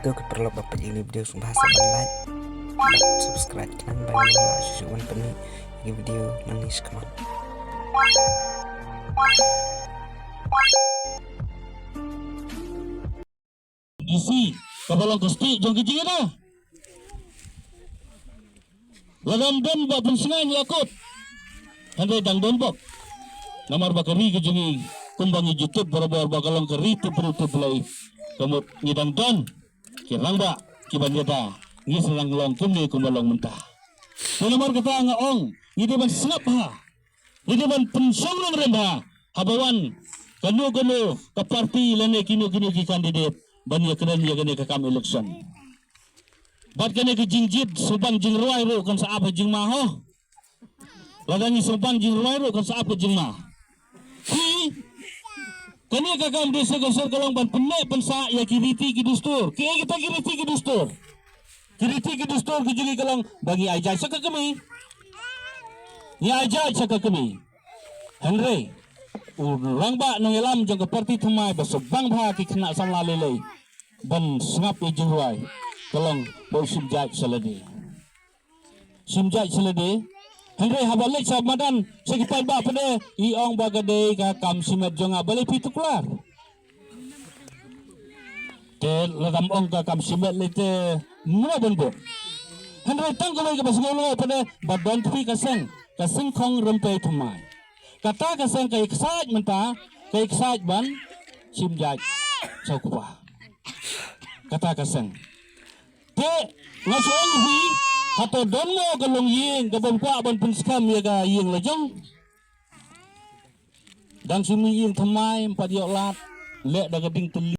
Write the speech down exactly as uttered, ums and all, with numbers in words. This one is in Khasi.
To ki paralok ba peit ïa kane ka video sngewbha sa ban like bad subscribe khnang ba ngin lah shuh shuh ban pynmih ïa ki video nangne shakhmat. Isi kaba long ka stieh jong ka jingïada. Lada ym don ba pynsngew ïa kot, hynrei dang don bok. Namar ba ka ri ka jong ngi kumba ngi ju tip barabor ba ka long ka ri tip briew tip Blei. Ka mut ngi dang don ki rangbah kiban ïada, ngi sa dang long kumne kumba long mynta. Te namar kata nga ong ngi dei ban sngap bha, ngi dei ban pynshong nongrim bha haba wan kano kano ka party lane kino kino ki candidate ban ïakren ïa kane ka kam election. Bad kane ka jingjied sngewbang jingrwai ruh kan sa ap ha jingma ho. Lada ngi sngewbang jingrwai ruh kan sa ap ha jingma. Ki, kane ka kam dei sha ka sor ka long ban pynneh pynsah ïa ki riti ki dustur. Ki, kita ki riti ki dustur. Ki riti ki dustur ki jong ngi ka long ba ngi ai jait sha ka kmie. Ngi ai jait sha ka kmie. Hynrei u rangbah nongïalam jong ka party thymmai ba sngewbang bha ki khynnah samla lei lei ban sngap ïa jingrwai ka long ba u shim jait sha lade. Shim jait sha lade. Hynrei haba leit sha madan sha ki paidbah pat de i ong ba ka dei ka kam shimet jong nga, balei phi tuklar? Te lada ym ong ka kam shimet lei te mano ban bud? Hynrei tang kawei kaba sngewlyngngoh pat de ba don phi ka seng, ka seng khong rympei thymmai. Kata ka seng ka ïaksaid mynta, ka ïaksaid ban shim jait sha u kpa. Kata ka seng. Te nga shu ong ïa phi, hato don mo ka longïing kabym kwah ban pynskhem ïa ka ïing la jong? Dang shu mih ïing thymmai, ym pat ïoh lad, leh da ka ding tylli.